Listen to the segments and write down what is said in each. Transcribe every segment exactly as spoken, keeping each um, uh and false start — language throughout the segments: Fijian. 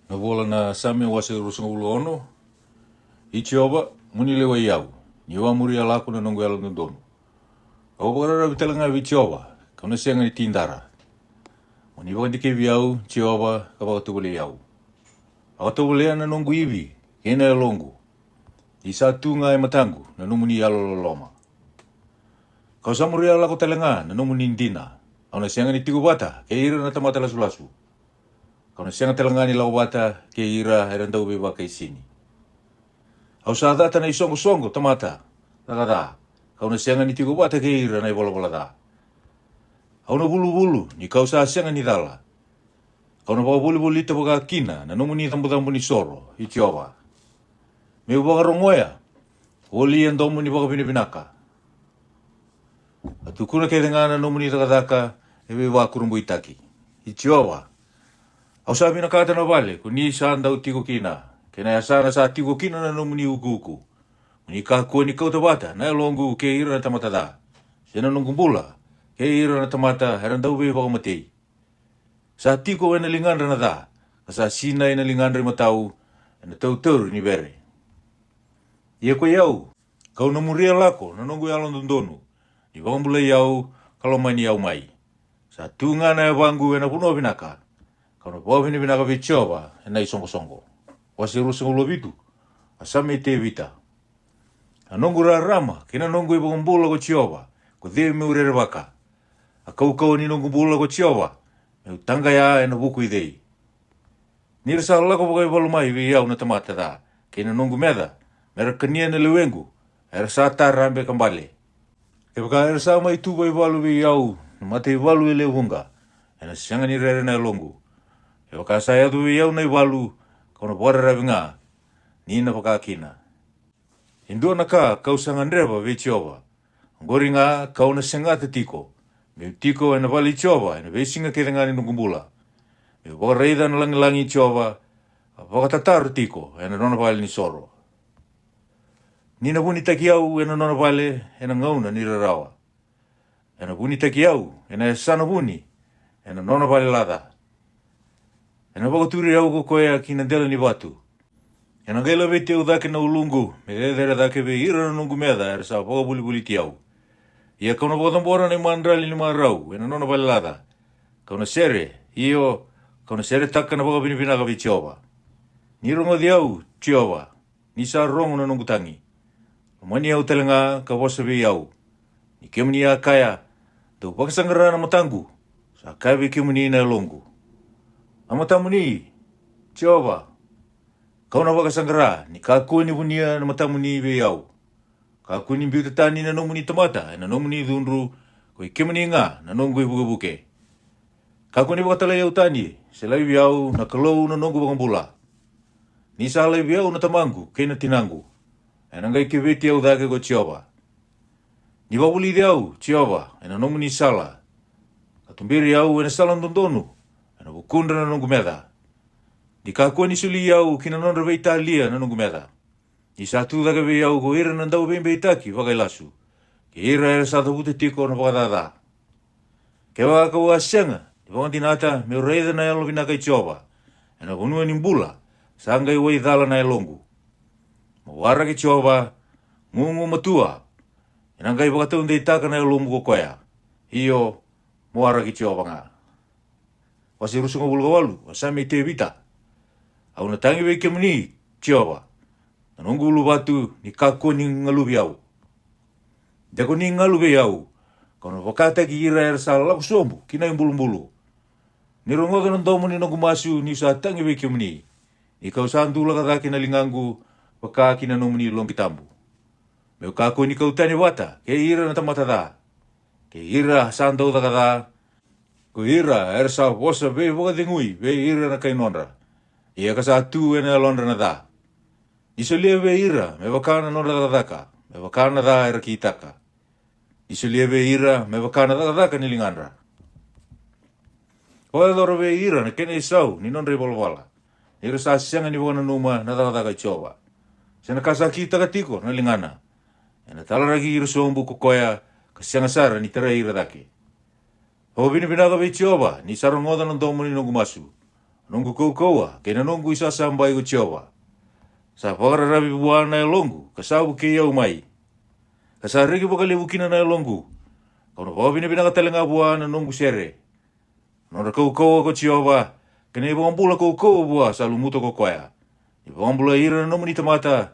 Na vola na Same wase ruasagavulu ka ono. I Jiova, mo ni lewai au, ni vakamuria lako na noqu yalododonu. Au vakararavi tale ga vei Jiova, kau na sega ni tidara. Mo ni vakadikevi au, Jiova, ka vakatovolei au. Vakatovolea na noqu ivi kei na yaloqu. Ni sa tu ga e mataqu na nomuni yalololoma. Kau sa muria lako tale ga na nomuni dina. Au na sega ni tiko vata kei ira na tamata lasulasu. Kau na sega tale ga ni lako vata kei ira era dau veivakaisini. Au sa cata na isoqosoqo tamata caka ca. Kau na sega ni tiko vata kei ira na ivalavala ca. Au na vuluvulu ni kau sa sega ni cala. Kau na vakavolivolita vakakina na nomuni cabocabo ni soro, i Jiova. Meu vakarogoya voli e domo ni vakavinavinaka. A tukuna kece ga na nomuni cakacaka e veivakurabuitaki, i Jiova. Au sa vinakata na vale ko ni sa dau tiko kina, kei na yasana sa tiko kina na nomuni ukuuku. Mo ni kakua ni kauta vata na yaloqu kei ira na tamata ca, se na noqu bula kei ira na tamata era dau veivakamatei. Sa tiko ena ligadra na ca, ka sa sinai na ligadra imatau ena tautauri ni vere. Ia ko i au, kau na muria lako na noqu yalododonu, ni vakabulai au ka lomani au mai. Sa tu ga na yavaqu ena vanua vinaka. Kau na vakavinavinaka vei Jiova ena isoqosoqo. Wase ruasagavulu ka vitu. A Same i Tevita. A noqu rarama kei na noqu ivakabula ko Jiova, ko cei meu rerevaka? A kaukauwa ni noqu bula ko Jiova, meu taqaya ena vuku i cei? Ni ra sa lako vakaivalu mai vei au na tamata ca kei na noqu meca, me ra kania na lewequ, era sa tarabe ka bale. Kevaka era sa mai tu vakaivalu vei au na mataivalu e lewe vuqa, ena sega ni rere na yaloqu. Kevaka sa yaco vei au na ivalu, kau na vakararavi ga, ni na vaka kina. E dua na ka kau sa gadreva vei Jiova, oqori ga kau na segata tiko, meu tiko ena vale i Jiova ena veisiga kece ga ni noqu bula. Meu vakaraica na lagilagi i Jiova, ka vakatataro tiko ena nona vale ni soro. Ni na vunitaki au ena nona vale ena gauna ni rarawa. Ena vunitaki au ena yasana vuni, ena nona vale laca. Ena vakaturi au ko koya ki na dela ni vatu. Ena qai laveti au cake na uluqu me cecere cake vei ira na noqu meca era sa vakavolivoliti au. Ia kau na vakacabora na imadrali ni marau ena nona vale laca. Kau na sere, io, kau na seretaka na vakavinavinaka vei Jiova. Ni rogoci au, Jiova, ni sa rogo na noqu tagi. Lomani au tale ga ka vosa vei au. Ni kemuni a kaya, dou vakasaqara na mataqu. Sa kaya vei kemuni na yaloqu, a matamuni, Jiova. Kau na vakasaqara, ni kakua ni vunia na matamuni vei au. Kakua ni biuta tani na nomuni tamata ena nomuni cudru, ko i kemuni ga na noqu ivukevuke. Kakua ni vakatalai au tani, se laivi au na Kalou na noqu vakabula. Ni sa laivi au na tamaqu kei na tinaqu, ena qai keveti au cake ko Jiova. Ni vakavulici au, Jiova, ena nomuni sala, ka tuberi au ena sala dodonu ena vukudra na noqu meca. Ni kakua ni soli au ki na nodra veitalia na noqu meca. Ni sa tu cake vei au ko ira na dauveibeitaki vakailasu, kei ira era sa cavuta tiko na vakacaca. Kevaka kau a sega ni vakadinata meu raica na yalovinaka i Jiova, ena vanua ni bula sa qai waicala na yaloqu. Mo waraki Jiova, gugumatua, ena qai vakataudeitaka na yalomu ko koya. Io, mo waraki Jiova ga. Wase ruasagavulu ka walu. A Same i Tevita. Au na tagi vei kemuni, Jiova, na noqu uluvatu, ni kakua ni galuvi au. De ko ni galu vei au, kau na vakataki ira era sa lako sobu ki na ibulubulu. Ni rogoca na domo ni noqu masu niu sa tagi vei kemuni, ni kau sa dulaka cake na ligaqu vaka ki na nomuni loqi tabu. Meu kakua ni kau tani vata kei ira na tamata ca, kei ira sa dau caka ca, ko ira era sa vosa veivakacegui vei ira na kai nodra, ia ka sa tu ena yalodra na ca. Ni solia vei ira me vaka na nodra cakacaka, me vaka na ca era kitaka. Ni solia vei ira me vaka na cakacaka ni ligadra. Vakayacora vei ira na kena isau ni nodra ivalavala, ni ra sa sega ni vakananuma na cakacaka i Jiova, se na ka sa kitaka tiko na ligana. Ena talaraki ira sobu ko koya, ka sega sara ni tarai ira cake. Vakavinavinaka vei Jiova ni sa rogoca na domo ni noqu masu. noqu kaukauwa kei na noqu isasabai ko Jiova. Sa vakararavi vua na yaloqu ka sa vukei au mai, ka sa reki vakalevu kina na yaloqu. Ka'u na vakavinavinaka tale ga vua na noqu sere. Na nodra kaukauwa ko Jiova, kei na ivakabula kaukauwa vua sa lumuta ko koya. Ni vakabulai ira na nomuni tamata,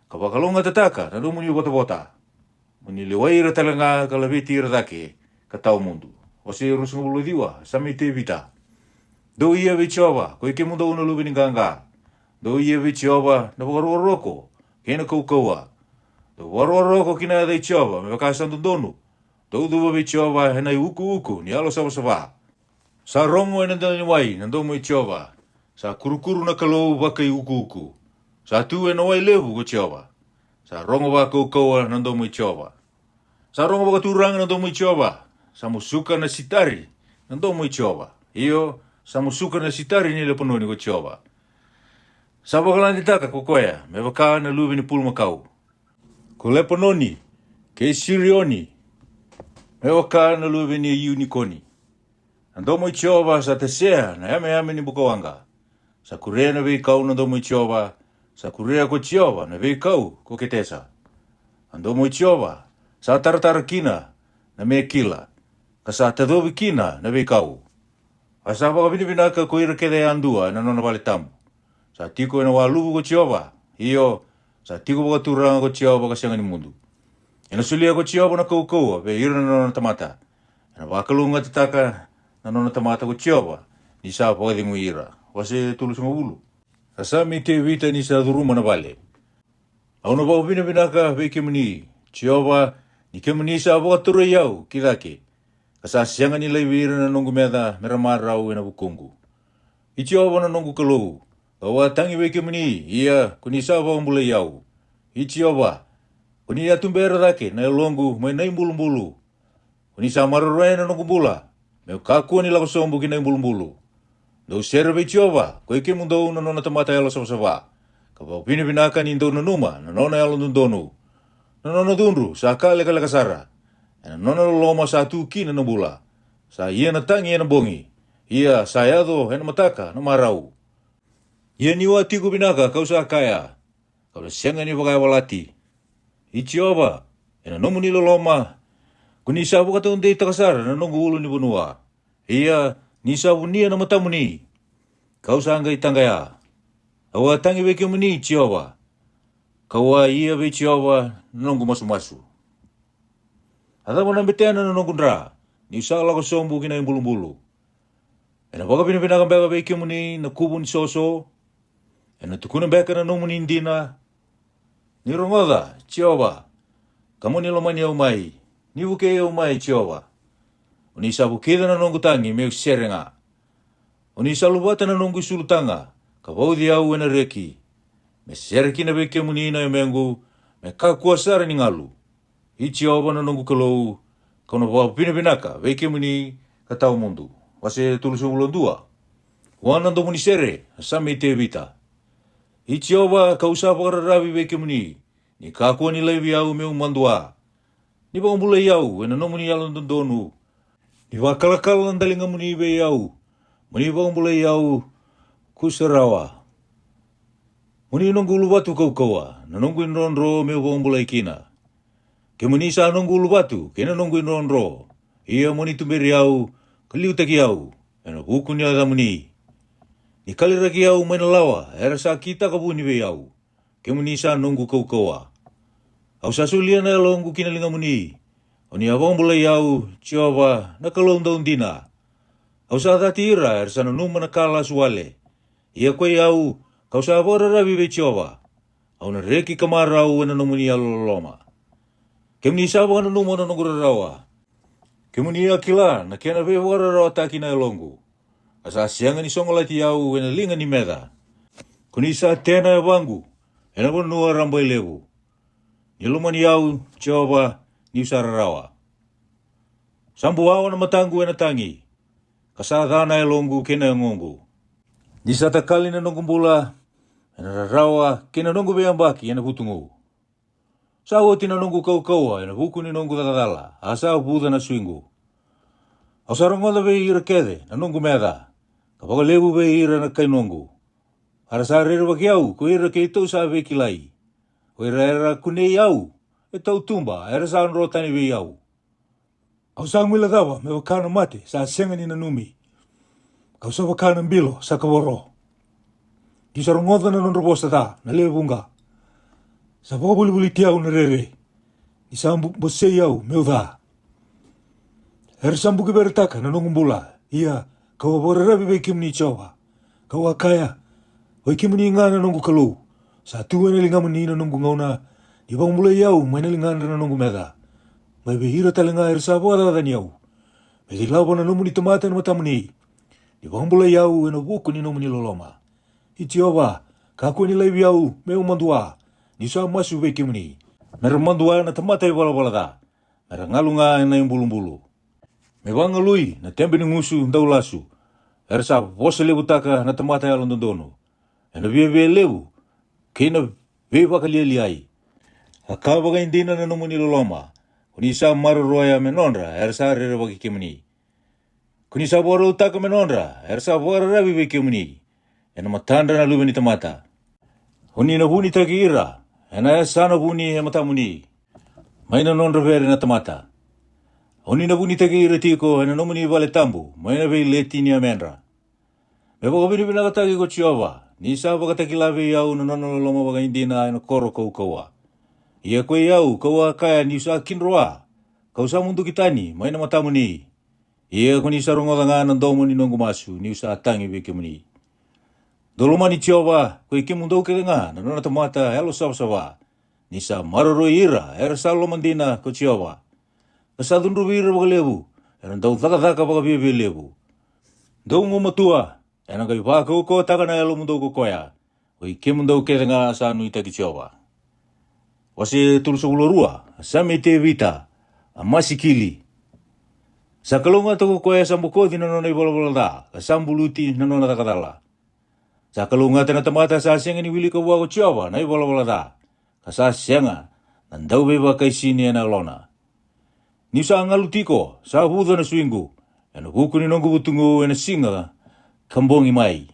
ka vakalougatataka na nomuni votavota. Mo ni lewai ira tale ga ka laveti ira cake ka tawa mudu. Wase ruasagavulu ka ciwa. Same i Tevita. Dou ia vei Jiova, ko i kemudou na luve ni qaqa. Dou ia vei Jiova na vakarokoroko kei na kaukauwa. Dou vakarokoroko ki na yaca i Jiova me vaka sa dodonu. Dou cuva vei Jiova e na iukuuku ni yalo savasava. Sa rogo e na dela ni wai na domo i Jiova. Sa kurukuru na Kalou vakaiukuuku. Sa tu e na wai levu ko Jiova. Sa rogo vakaukauwa na domo i Jiova. Sa rogo vakaturaga na domo i Jiova. Sa musuka na sitari na domo i Jiova. Io, sa musuka na sitari ni Lepanoni ko Jiova. Sa vakaladitaka ko koya me vaka na luve ni pulumakau, ko Lepanoni kei Sirioni me vaka na luve ni iunikoni. Na domo i Jiova sa tasea na yameyame ni bukawaqa. Sa kurea na veikau na domo i Jiova. Sa kurea ko Jiova na veikau ko Ketesa. Na domo i Jiova sa taratara kina na me kila, ka sa tacovi kina na veikau. A sa vakavinavinaka ko ira kece yadua e na nona vale tabu. Sa tiko e na waluvu ko Jiova, io, sa tiko vakaturaga ko Jiova ka sega ni mudu. E na solia ko Jiova na kaukauwa vei ira na nona tamata. E na vakalougatataka na nona tamata ko Jiova ni sa vakacegui ira. Wase tolusagavulu. A Same i Tevita ni sa curuma na vale. Au na vakavinavinaka vei kemuni, Jiova, ni kemuni sa vakaturai au ki cake, ka sa sega ni laivi ira na noqu meca me ra marau e na vukuqu. I Jiova na noqu Kalou, au a tagi vei kemuni, ia ko ni sa vakabulai au. I Jiova, ko ni a tubera cake na yaloqu mai na ibulubulu. Ko ni sa maroroya na noqu bula, me'u kakua ni lako sobu ki na ibulubulu. Dou sere vei Jiova, ko i kemudou na nona tamata yalo savasava, ka vakavinavinaka ni dou nanuma na nona yalododonu. Na nona cudru sa ka lekaleka sara, e na nona loloma sa tu kina na bula. Sa ia na tagi e na bogi, ia sa yaco e na mataka na marau. Ia ni'u a tiko vinaka ka'u sa kaya, ka'u na sega ni vakayavalati. I Jiova, e na nomuni loloma, ko ni sa vakataudeitaka sara na noqu ulunivanua. Ia ni sa vunia na matamuni, ka'u sa qai taqaya. Au a tagi vei kemuni, Jiova, ka'u a ia vei Jiova na noqu masumasu. A cava na betena na noqu dra, ni'u sa lako sobu ki na ibulubulu? E na vakavinavinaka beka vei kemuni na kuvu ni soso? E na tukuna beka na nomuni dina? Ni rogoca, Jiova, ka mo ni lomani au mai. Ni vukei au mai, Jiova. O ni sa vukica na noqu tagi me'u sere ga. O ni sa luvata na noqu isulutaga, ka vauci au e na reki. Me sere kina vei kemuni na yamequ, me kakua sara ni galu. I Jiova na noqu Kalou, ka'u na vakavinavinaka vei kemuni ka tawa mudu. Wase tolusagavulu ka dua. Vua na domo ni sere, a Same i Tevita. I Jiova, ka'u sa vakararavi vei kemuni, ni kakua ni laivi au me'u madua. Ni vakabulai au e na nomuni yalododonu. Ni vakalakala na daligamuni vei au, mo ni vakabulai au, kusarawa. Mo ni noqu uluvatu kaukauwa, na noqu idrodro me'u vakabulai kina. Kemuni sa noqu uluvatu kei na noqu idrodro, ia mo ni tuberi au, ka liutaki au e na vuku ni yacamuni. Ni kaliraki au mai na lawa era sa kitaka vuni vei au. Kemuni sa noqu kaukauwa. Au sa solia na yaloqu ki na ligamuni. O ni a vakabulai au, Jiova, na Kalou daudina. Au sa cati ira era sa nanuma na ka lasu wale. Ia koi au, ka'u sa vakararavi vei Jiova. Au na reki ka marau e na nomuni yalololoma. Kemuni sa vakananuma na noqu rarawa. Kemuni a kila na kena veivakararawataki na yaloqu. A sa sega ni sogolati au e na liga ni meca. Ko ni sa tena yavaqu e na vanua rabailevu. Ni lomani au, Jiova, ni'u sa rarawa. Sa buawa na mataqu e na tagi, ka sa ca na yaloqu kei na yagoqu. Ni sa takali na noqu bula e na rarawa kei na noqu veiyabaki e na vutugu. Sa oti na noqu kaukauwa e na vuku ni noqu caka cala, a sa vuca na suiqu. Au sa rogoca vei ira kece na noqu meca. ka vakalevu vei ira na kai noqu. A ra sa rerevaki au ko ira keitou sa veikilai. O ira era kunei au e tautuba era sa dro tani vei au. Au sa guilecava me vaka na mate sa sega ni nanumi, ka'u sa vaka na bilo sa kavoro. Ni'u sa rogoca na nodra vosa ca na lewe vuqa. Sa vakavolivoliti au na rere, ni sa bu-, bosei au me'u ca. Era sa bukiveretaka na noqu bula, ia ka'u a vakararavi vei kemuni Jiova. Ka'u a kaya, oi kemuni ga na noqu Kalou. Sa tu e na ligamuni na noqu gauna, ni vakabulai au mai na ligadra na noqu meca. Mai vei ira tale ga era sa vakacacani au. Me cilava na nomuni tamata e na matamuni, ni vakabulai au e na vuku ni nomuni loloma. I Jiova, kakua ni laivi au me'u madua, ni'u sa masu vei kemuni. Me ra madua na tamata i valavala ca, me ra galu ga e na i bulubulu. Me vagalui na tebe ni gusu daulasu, era sa vosa levutaka na tamata yalododonu e na viavialevu kei na veivakalialiai. A ka vakaidina na nomuni loloma, ko ni sa maroroya me nodra era sa rerevaki kemuni. Ko ni sa vakarautaka me nodra era sa vakararavi vei kemuni e na matadra na luve ni tamata. O ni na vunitaki ira e na yasana vuni e matamuni, mai na nodra vere na tamata. O ni na vunitaki ira tiko e na nomuni vale tabu mai na veileti ni yamedra. Me vakavinavinakataki ko Jiova, ni sa vakatakila vei au na nona loloma vakaidina e na koro kaukauwa. Ia ko i au ka'u a kaya ni'u sa kidroa, ka'u sa muduki tani mai na matamuni. Ia ko ni sa rogoca ga na domo ni noqu masu ni'u sa tagi vei kemuni. Dou lomani Jiova, ko i kemudou kece ga na nona tamata yalosavasava, ni sa maroroi ira era sa lomadina ko Jiova. Ka sa cudruvi ira vakalevu era dau cakacaka vakaviavialevu. Dou gumatua, e na qai vakaukauwataka na yalomudou ko koya, ko i kemudou kece ga sa nuitaki Jiova. Wase tolusagavulu ka rua. A Same i Tevita, a masikili. Sa kalougata ko koya sa bokoci na nona i valavala ca, ka sa buluti na nona caka cala. Sa kalougata na tamata sa sega ni wilika vua ko Jiova na i valavala ca, ka sa sega na dauveivakaisini e na yalona. Ni'u sa galu tiko, sa vuca na suiqu e na vuku ni noqu vutugu e na siga ka bogi mai.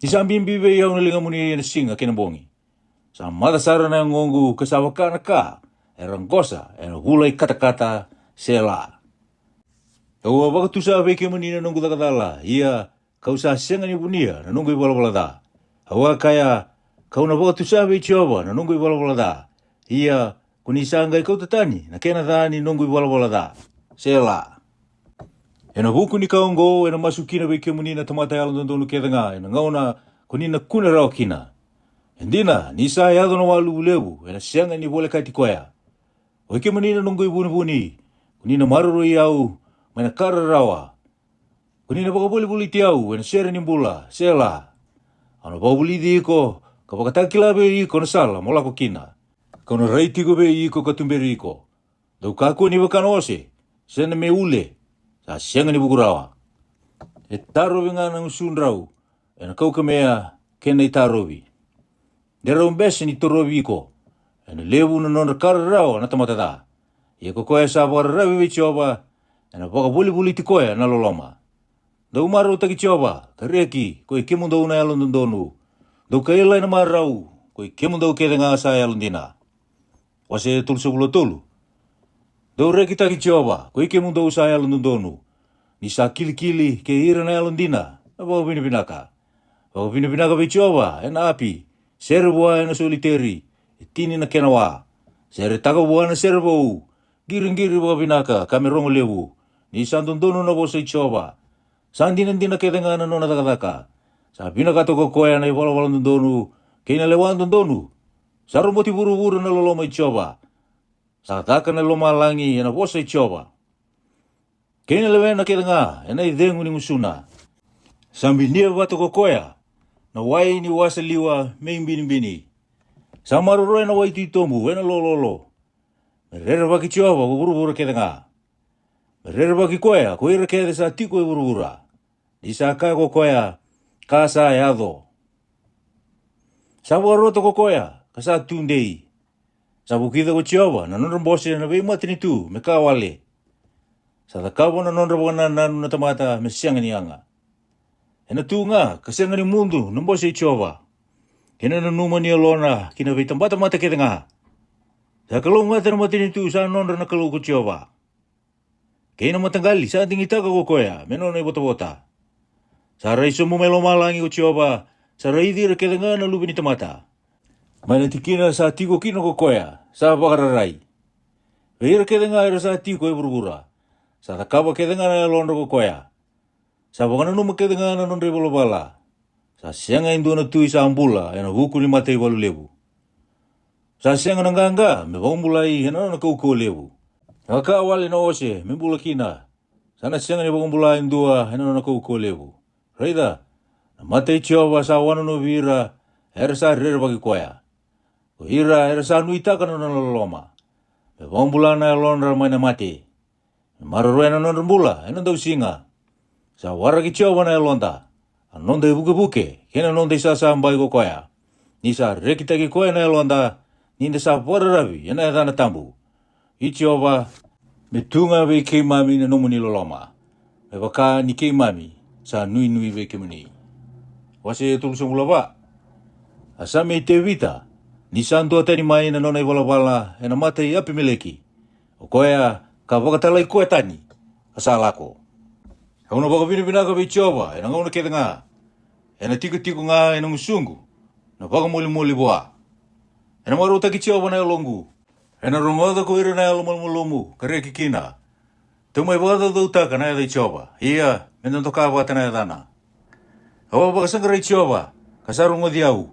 Ni sa bibi vei au na ligamuni e na siga kei na bogi. Sa maca sara na yagoqu ka sa vaka na ka era qosa e na vula i katakata. Sela. Au a vakatusa vei kemuni na noqu caka cala, ia ka'u sa sega ni vunia na noqu i valavala ca. Au a kaya, ka'u na vakatusa vei Jiova na noqu i valavala ca. Ia ko ni sa qai kauta tani na kena ca ni noqu i valavala ca. Sela. E na vuku ni ka oqo e na masu kina vei kemuni na tamata yalododonu kece ga e na gauna ko ni na kune rawa kina. E dina, ni sa yaco na waluvu levu e na sega ni volekati koya. Oi kemuni na noqu i vunivuni, ko ni na maroroi au mai na ka rarawa. Ko ni na vakavolivoliti au e na sere ni bula. Sela. Au na vakavulici iko ka vakatakila vei iko na sala mo lako kina. Ka'u na rai tiko vei iko ka tuberi iko. Dou kakua ni vaka na ose se na meule, sa sega ni vuku rawa. E tarovi ga na gusudrau e na kaukamea kei na i tarovi. De rau bese ni torovi iko. E na levu na nodra ka rarawa na tamata ca. Ia ko koya sa vakararavi vei Jiova, e na vakavolivoliti koya na loloma. Dou marautaki Jiova, ka reki, ko i kemudou na yalododonu. Dou kaila e na marau, ko i kemudou kece ga sa yalodina. Wase tolusagavulu ka tolu. Dou rekitaki Jiova, ko i kemudou sa yalododonu. Ni sa kilikili kei ira na yalodina na vakavinavinaka. Vakavinavinaka vei Jiova e na api, sere vua e na soliteri e tini na kena wa. Seretaka vua na sere vou, qiriqiri vakavinaka ka me rogo levu. Ni sa dodonu na vosa i Jiova, sa dinadina kece ga na nona cakacaka. Sa vinakata ko koya na i valavala dodonu kei na lewa dodonu. Sa roboti vuravura na loloma i Jiova. Sa caka na lomalagi e na vosa i Jiova, kei na lewena kece ga e na i cegu ni gusuna. Sa binia vata ko koya na wai ni wasa liwa me i binibini. Sa maroroya na wai titobu e na lololo. Me rerevaki Jiova ko vuravura kece ga. Me rerevaki koya ko ira kece sa tiko e vuravura. Ni sa kaya ko koya, ka sa yaco. Sa vakarota ko koya ka sa tu dei. Sa vukica ko Jiova na nodra bose na veimatanitu me ka wale. Sa cakava na nodra vakanananu na tamata me sega ni yaga. Ena tu ga ka sega ni mudu na bose i Jiova, kei na nanuma ni yalona ki na veitabatamata kece ga. Sa kalougata na matanitu sa nodra na Kalou ko Jiova, kei na mataqali sa digitaka ko koya me nona ivotavota. Sa rai sobu mai lomalagi ko Jiova, sa raici ira kece ga na luve ni tamata. Mai na tikina sa tiko kina ko koya sa vakararai vei ira kece ga era sa tiko e vuravura. Sa cakava kece ga na yalodra ko koya. Sa vakananuma kece ga na nodra ivalavala. Sa sega e dua na tui sa bula ena vuku ni mataivalu levu. Sa sega na qaqa me vakabulai ena nona kaukauwa levu. Na ka wale na ose me bula kina. Sa na sega ni vakabula e dua ena nona kaukauwa levu. Raica, na mata i Jiova sa wanonovi ira era sa rerevaki koya, ko ira era sa nuitaka na nona loloma. Me vakabula na yalodra mai na mate, me maroroya na nodra bula ena dausiga. Sa waraki Jiova na yaloda, a noda ivukevuke kei na noda isasabai ko koya. Ni sa rekitaki koya na yaloda, ni da sa vakararavi ena yacana tabu. I Jiova, me tu ga vei keimami na nomuni loloma, me vaka ni keimami sa nuinui vei kemuni. Wase tolusagavulu ka va. A Same i Tevita. Ni sa duatani mai na nona ivalavala ena mata i Apimeleki, o koya ka vakatalai koya tani, a sa lako. Au na vakavinavinaka vei Jiova ena gauna kece ga. Ena tikotiko ga ena gusuqu na vakamolimoli vua. Ena marautaki Jiova na yaloqu. Ena rogoca ko ira na yalomalumalumu ka reki kina. Dou mai vakacaucautaka na yaca i Jiova, ia me da doka vata na yacana. Au a vakasaqarai Jiova, ka sa rogoci au,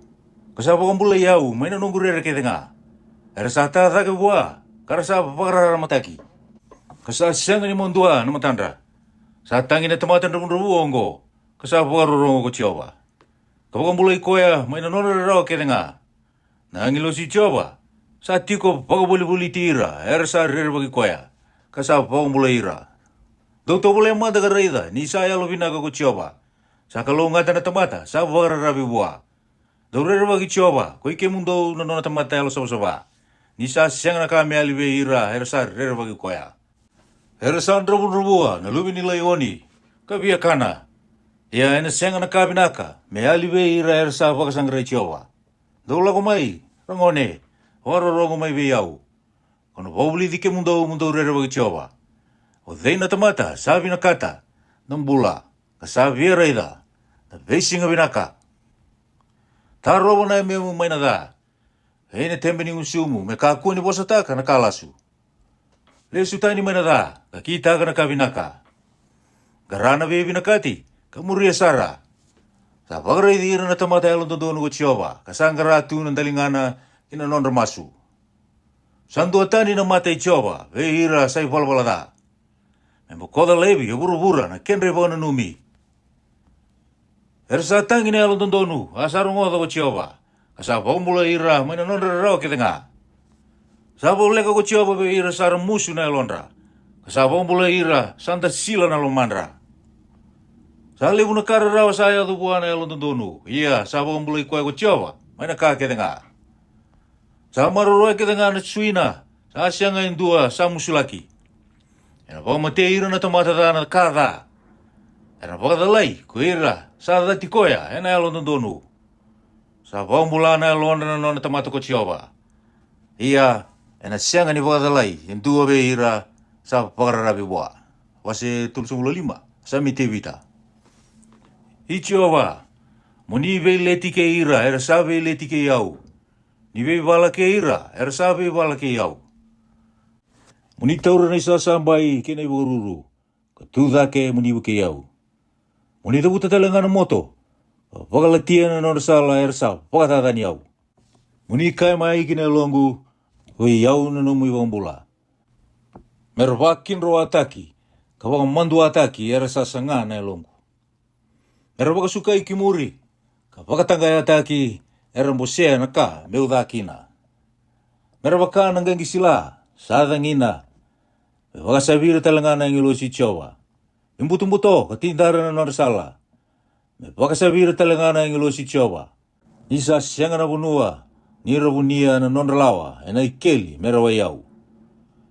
ka sa vakabulai au mai na noqu rere kece ga. Era sa ta cake vua, ka ra sa vakararamataki, ka sa sega ni madua na matadra. Sa tagi na tamata dravudravua oqo, ka sa vakarorogo ko Jiova, ka vakabulai koya mai na nona rarawa kece ga. Na agilosi i Jiova sa tiko vakavolivoliti ira era sa rerevaki koya, ka sa vakabulai ira. Dou tovolea mada ka raica ni sa yalovinaka ko Jiova. Sa kalougata na tamata sa vakararavi vua. Dou rerevaki Jiova, ko i kemudou na nona tamata yalosavasava. Ni sa sega na ka me yali vei ira era sa rerevaki koya. Era sa dravudravua na luve ni laioni, ka via kana. Ia ena sega na ka vinaka me yali vei ira era sa vakasaqarai Jiova. Dou lako mai, ragone, vakarorogo mai vei au. Ko na vakavulici kemudou mo dou rerevaki Jiova. O cei na tamata sa vinakata na bula, ka sa via raica na veisiga vinaka? Tarova na yamemu mai na ca, kei na tebe ni gusumu me kakua ni vosataka na ka lasu. Lesu tani mai na ca, ka kitaka na ka vinaka. Qara na veivinakati, ka muria sara. Sa vakaraici ira na tamata yalododonu ko Jiova, ka sa qara tu na daligana ki na nodra masu. Sa duatani na mata i Jiova vei ira sa ivalavala ca, me bokoca laivi e vuravura na kedra ivakananumi. Era sa tagi na yalododonu, a sa rogoca ko Jiova, ka sa vakabulai ira mai na nodra rarawa kece ga. Sa voleka ko Jiova vei ira sa ramusu na yalodra, ka sa vakabulai ira sa dasila na lomadra. Sa levu na ka rarawa sa yaco vua na yalododonu, ia sa vakabulai koya ko Jiova mai na ka kece ga. Sa maroroya kece ga na suina, sa sega e dua sa musulaki. Ena vakamatei ira na tamata ca na ka ca. Era na vakacalai ko ira sa cati koya ena yalododonu. Sa vakabula na yalodra na nona tamata ko Jiova. Ia, ena sega ni vakacalai e dua vei ira sa vakararavi vua. Wase tolusagavulu ka lima. Same i Tevita. I Jiova, mo ni veileti kei ira era sa veileti kei au. Ni veivala kei ira era sa veivala kei au. Mo ni taura na isasabai kei na ivakaruru, ka tu cake mo ni vukei au. Mo ni cavuta tale ga na moto, ka vakalatia na nodra sala era sa vakacacani au. Mo ni kaya mai ki na yaloqu, oi au na nomu ivakabula. Me ra vakidroataki ka vakamaduataki era sa saga na yaloqu. Me ra vakasukai ki muri ka vakataqayataki era bosea na ka meu ca kina. Me ra vaka na qaqi sila sa cagina. Me vakasavi ira tale ga na agilosi i Jiova. Me butobuto ka tidara na nodra sala. Me vakasavi ira tale ga na agilosi i Jiova. Ni sa sega na vanua ni ra vunia na nodra lawa ena ikeli me rawai au.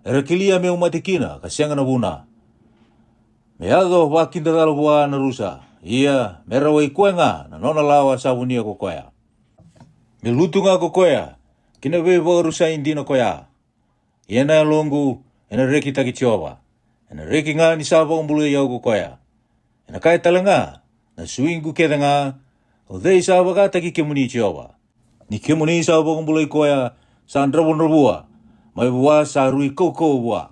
Era kelia meu mate kina ka sega na vuna. Me yaco vakidacala vua na rusa, Ia me rawai koya ga na nona lawa sa vunia ko koya. Me lutu ga ko koya ki na veivakarusai dina ko ya. Ia na yaloqu ena rekitaki Jiova, ena reki ga ni sa vakabulai au ko koya. Ena kaya tale ga na suiqu kece ga, o cei sa vakataki kemuni Jiova? Ni kemuni sa vakabulai koya sa dravudravua, mai vua sa rui kaukauwa vua.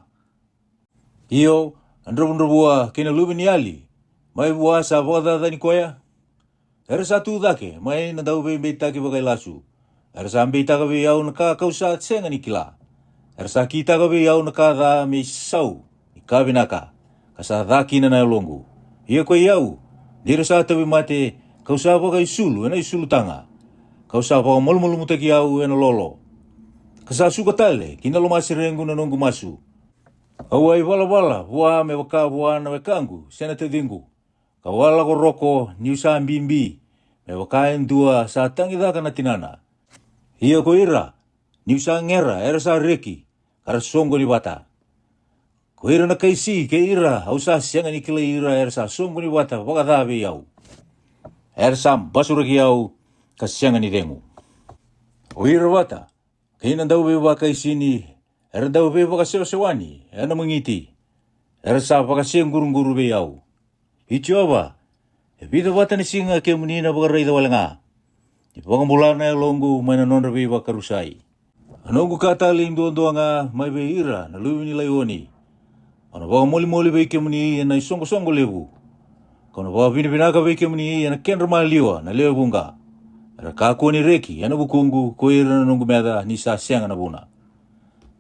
Io, a dravudravua kei na luve ni yali, mai vua sa vakacacani koya. Era sa tu cake mai na dauveibeitaki vakailasu. Era sa beitaka vei au na ka kau sa sega ni kila. Era sa kitaka vei au na ka ca me isau ni ka vinaka, ka sa ca kina na yaloqu. Ia koi au, ni ra sa tauvimate, kau sa vakaisulu ena isulu taga. Kau sa vakamalumalumutaki au ena lolo, ka sa suka tale ki na lomaserequ na noqu masu. Au a ivalavala vua me vaka vua na wekaqu se na taciqu. Kau a lako roko niu sa bibi, me vaka e dua sa tagicaka na tinana. Ia ko ira, niu sa gera era sa reki, ka ra soqoni vata. Ko ira na kaisi kei ira au sa sega ni kilai ira era sa soqoni vata vakaca vei au. Era sa basuraki au ka sega ni cegu. O ira vata kei na dauveivakaisini, era dauveivakasewasewani ena magiti. Era sa vakaseguruguru vei au. I Jiova, e vica vata na siga kemuni na vakaraica wale ga, ni vakabula na yaloqu mai na nodra veivakarusai. A noqu ka talei duadua ga mai vei ira na luve ni laioni. Au na vakamolimoli vei kemuni ena isoqosoqo levu. Kau na vakavinavinaka vei kemuni ena kedra maliwa na lewe vuqa. Era kakua ni reki ena vukuqu ko ira na noqu meca ni sa sega na vuna.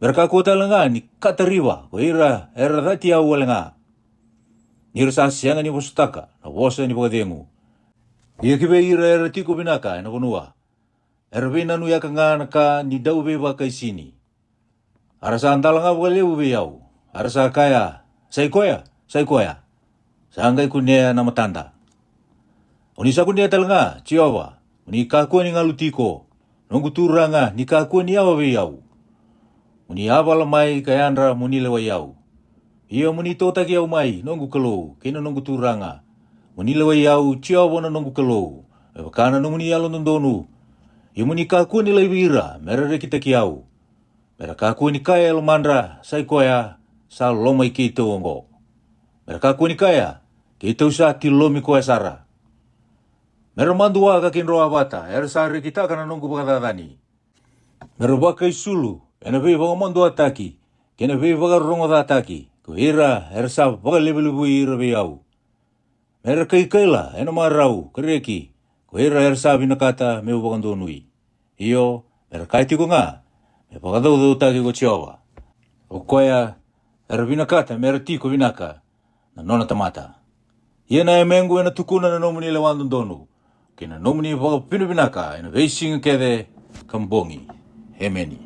Me ra kakua tale ga ni katariva ko ira era cati au wale ga, ni ra sa sega ni vosataka na vosa ni vakacegu. Ia ki vei ira era tiko vinaka ena vanua, era veinanuyaka ga na ka ni dauveivakaisini. A ra sa dala ga vakalevu vei au, a ra sa kaya, "Sai koya, sai koya." Sa qai kunea na matada. O ni sa kunea tale ga, Jiova, mo ni kakua ni galu tiko. Noqu Turaga, ni kakua ni yawa vei au. Mo ni yavala mai ka yadra mo ni lewai au. Ia mo ni totaki au mai, noqu Kalou, kei na noqu Turaga. Mo ni lewai au, Jiova na noqu Kalou, me vaka na nomuni yalododonu. Ia mo ni kakua ni laivi ira me ra rekitaki au. Me ra kakua ni kaya e lomadra, "Sai koya sa lomai keitou oqo." Me ra kakua ni kaya, "Keitou sa tilomi koya sara." Me ra madua ka kidroa vata era sa rekitaka na noqu vakacacani. Me ra vakaisulu ena veivakamaduataki kei na veivakarogocataki ko ira era sa vakalevulevui ira vei au. Me ra kaikaila ena marau ka reki ko ira era sa vinakata meu vakadonui. Io, me ra kaya tiko ga, "Me vakacaucautaki ko Jiova, o koya era vinakata me ra tiko vinaka na nona tamata." Ia na yamequ ena tukuna na nomuni lewa dodonu kei na nomuni vakavinavinaka ena veisiga kece ka bogi. Emeni.